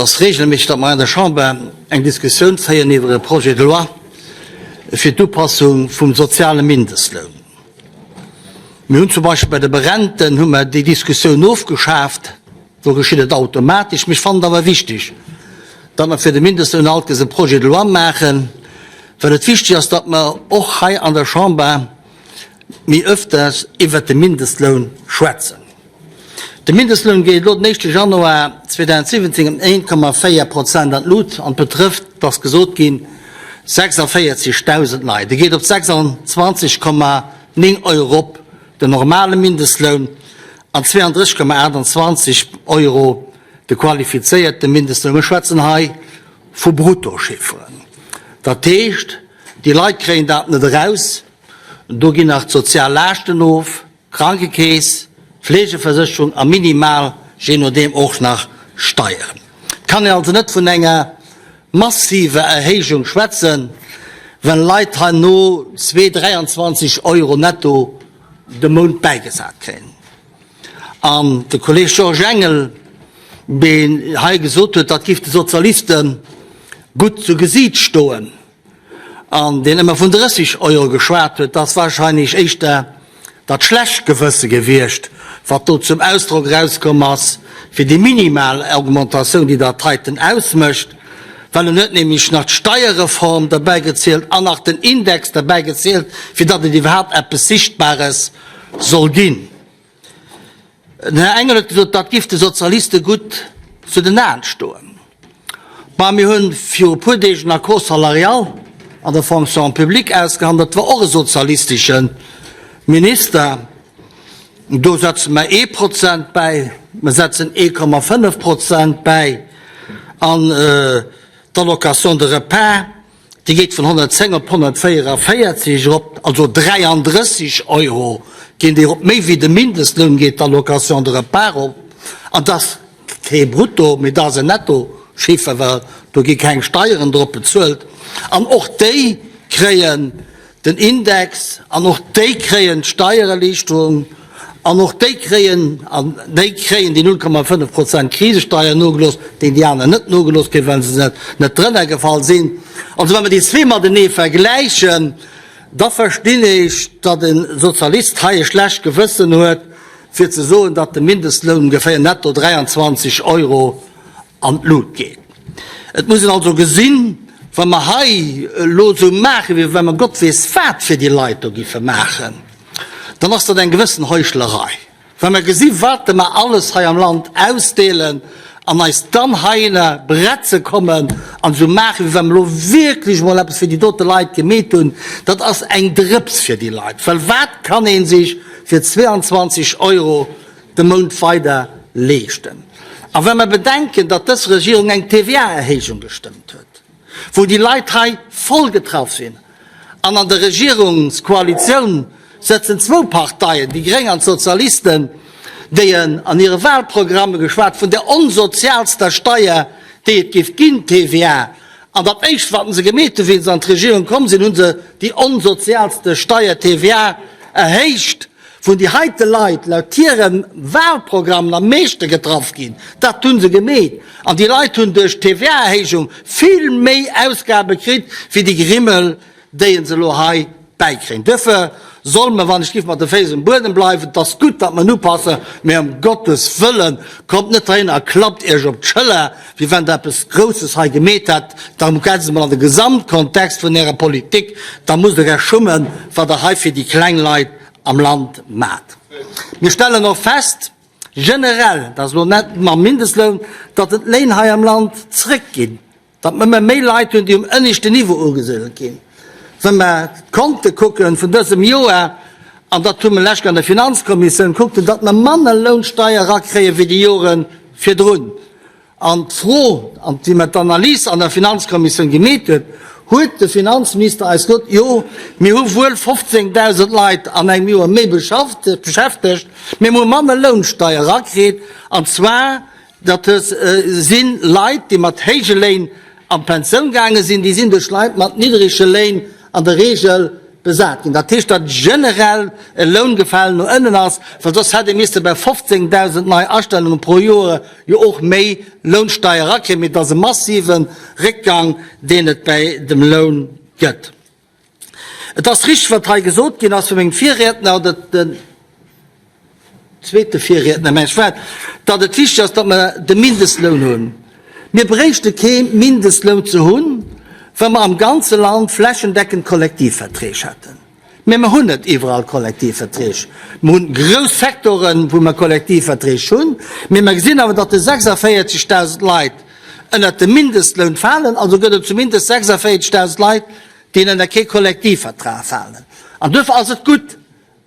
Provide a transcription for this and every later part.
Et ass regelméisseg, datt mer an der Chamber eng Diskussioun féieren iwwer e Projet de loi fir d'Upassung vum soziale Mindestloun. Mir hunn zum Beispill bei de Berenten hu mer déi Diskussioun ofgeschaaft, do geschitt et automatesch. Mee ech fannen et awer wichteg, datt mer fir de Mindestloun alt e Projet de loi maachen, well et wichteg ass, datt mer och hei an der Chamber méi öfters iwwert de Mindestloun schwätzen. De Mindestloun geet elo den éischte Januar 2017 ëm 1,4 Prozent an d'Lut an betrëfft, et ass gesot ginn, 46.000 Leit. E geet op 26,9 Euro erop, den normale Mindestloun, an 32,28 Euro de qualifizéierte Mindestloun. Mir schwätzen hei vu Bruttochifferen. Dat heescht, déi Leit kréien dat net eraus. Do ginn nach d'sozial Laaschten of. Krankekeess, Fleegeversécherung a minimal, jee nodeem, och nach Steieren. Et kann een also net vun enger massiver Erhéijung schwätzen, well Leit herno zwee 23 Euro netto de Mount bäigesat kréien. An de Kolleeg Georges Engel, deen hei gesot huet, dat giff de Sozialiste gutt zu Gesiit stoen, an deen ëmmer vun 30 Euro geschwat huet, dat ass wahrscheinlech éischter dat schlecht Gewësse gewiescht, wat do zum Ausdrock erauskomm ass, fir déi minimal Augmentatioun, déi dat heiten ausmécht, well en huet nämlech nach d'Steierreform derbäi gezielt an nach den Index derbäi gezielt, fir datt et iwwerhaapt eppes Sichtbares soll ginn. Den Här Engel huet gesot, dat giff de Sozialiste gutt zu den Aen stoen. Bah, mir hunn viru puer Deeg en Accord salarial an der Fonction publique ausgehandelt, dat war och e sozialistesche Minister. Do setze mer ee Prozent bäi, mer setzen 1,5 Prozent bäi an d'Allocation de repas, Déi geet vun 110 op 144 erop, also 33 Euro ginn déi erop. Méi wéi de Mindestloun geet d'Allocation de repas erop. An dat ass kee Brutto, mee dat ass en Netto-Chiffer, well do gi keng Steieren drop bezuelt. An och déi kréien den Index an och déi kréien d'Steiererliichterung an och déi kréien, an déi kréien déi 0,5 Prozent Krisesteier nogelooss, déi déi aner net nogelooss kréien, well se net drënner gefall sinn. Also wa mer déi zwee matenee vergläichen, da verstinn ech, datt e Sozialist hei e schlecht Gewëssen huet, fir ze soen, datt de Mindestloun ongeféier netto 23 Euro an d'Lut geet. Et muss een also gesinn, wa mer hei elo esou maachen, wéi wa mer Gott weess wat fir déi Leit do giffe maachen, dann ass dat eng gewëssen Heuchlerei. Wa mer gesi wat mer alles hei am Land ausdeelen an eis dann heihinner bretze kommen an esou maachen, wéi wa mer elo wierklech emol eppes fir déi dote Leit gemeet hunn, dat ass eng Drëps fir déi Leit. Well wat kann ee sech fir 22 Euro de Mount weider leeschten. A wa mer bedenken, datt dës Regierung eng TVA-Erhéijung gestëmmt huet, wou déi Leit hei voll getraff sinn, an an der Regierungskoalitioun sëtzen zwou Parteien, déi Gréng an d'Sozialisten, déi an hire Wahlprogramme geschwat vun der onsozialster Steier, déi et géif ginn, d'TVA. An dat éischt, wat se gemeet hunn, wéi se an d'Regierung komm sinn, hu se déi onsozialste Steier, d'TVA, erhéicht. Wou déi heite Leit laut hirem Wahlprogramm am meeschte getraff ginn, dat hu se gemeet. An déi Leit hunn duerch d'TVA-Erhéijung vill méi Ausgabe kritt, wéi déi Grimmel, déi se elo hei bäikréien. Duerfir solle mer, wann ech giff, mat de Féiss um Buedem bleiwen. Et ass gutt, datt mer en upassen, mä ëm Gottes Wëllen, kommt net heihin a klappt Iech op d'Schëller, wéi wann Der eppes Grousses hei gemeet hätt. Da setzt emol an de Gesamtkontext vun Ärer Politik, da musst Der Iech schummen, wat Der hei fir déi kleng Leit am Land mat. Mir stellen och fest, generell, dat ass elo net mam Mindestloun, datt et d'Léin hei am Land zrëckginn, datt mer ëmmer méi Leit hunn, déi um ënneschten Niveau ugesidelt ginn. Wa mer d'Konte kucke vun dësem Joer, an dat hu mer lech an der Finanzkommissioun kuckt, datt mer manner Lounsteier erakréie wéi déi Jore virdrun. An d'Fro, an wéi mer d'Analys an der Finanzkommissioun gemeet huet, huet de Finanzminister eis gesot, Jo, mir hu wuel 15.000 Leit an engem Joer méi beschäftegt, mee mir hu manner Lounsteier erakritt. An zwar, dat si Leit, déi mat héije Léin an d'Pensioun gaange sinn, déi sinn duerch Leit mat niddrege Léin an der Regel. besat ginn. Dat heescht, datt generell e Loungefäll no ënnen ass, well soss hätt ee misste bei 15.000 nei Astellunge pro Joer jo och méi Lounsteier erakréien. Mee et ass e massive Réckgang, deen et bäi dem Loun gëtt. Et ass richteg, wat hei gesot ginn ass vu mengem Virriedner, oder den zweete Virriedner, mengen ech war et, datt et wichteg ass, datt mer de Mindestloun hunn. Mir bréichte kee Mindestloun ze hunn, wa mer am ganze Land flächendeckend Kollektivverträg hätten. Mä mer hunn net iwwerall Kollektivverträg. Mer hunn grouss Secteuren, wou mer Kollektivverträg hunn, mä mer gesinn awer, datt de 46.000 Leit ënnert de Mindestloun falen. Also gëtt et zumindest 46.000 Leit, déi ënner kee Kollektivvertrag falen. An duerfir ass et gutt,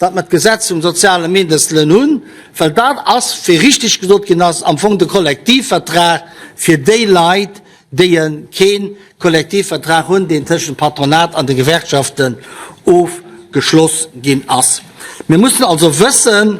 datt mer d'Gesetz vum soziale Mindestloun hunn, well dat ass, wéi richtig gesot ginn ass, am Fong de Kollektivvertrag fir déi Leit, déi e kee Kollektivvertrag hunn, deen tëschent Patronat an de Gewerkschaften ofgeschloss ginn ass. Mir mussen also wëssen,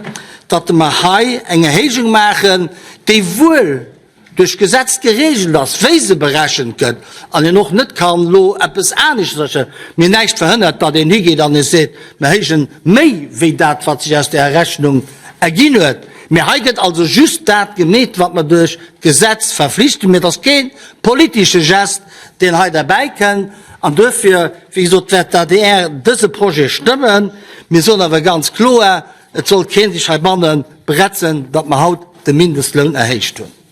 datt mer hei eng Erhéijung maachen, déi wuel duerch Gesetz geregelt ass, wéi se berechent gëtt, an een och net kann elo eppes aneschters erstellen, mee näischt verhënnert, datt een higeet an ee seet, mer héijen méi wéi dat, wat sech aus där Rechnung erginn huet. Mee hei gëtt also just dat gemeet, wat mer duerch d'Gesetz verflichten, mee et ass kee politesche Gest, deen hei derbäi kënn. An duerfir, wéi gesot, wäert d'ADR dëse Projet stëmmen. Mir soen awer ganz kloer, Et sollt kee sech heibanne bretzen, datt mer haut de Mindestloun erhéicht hunn.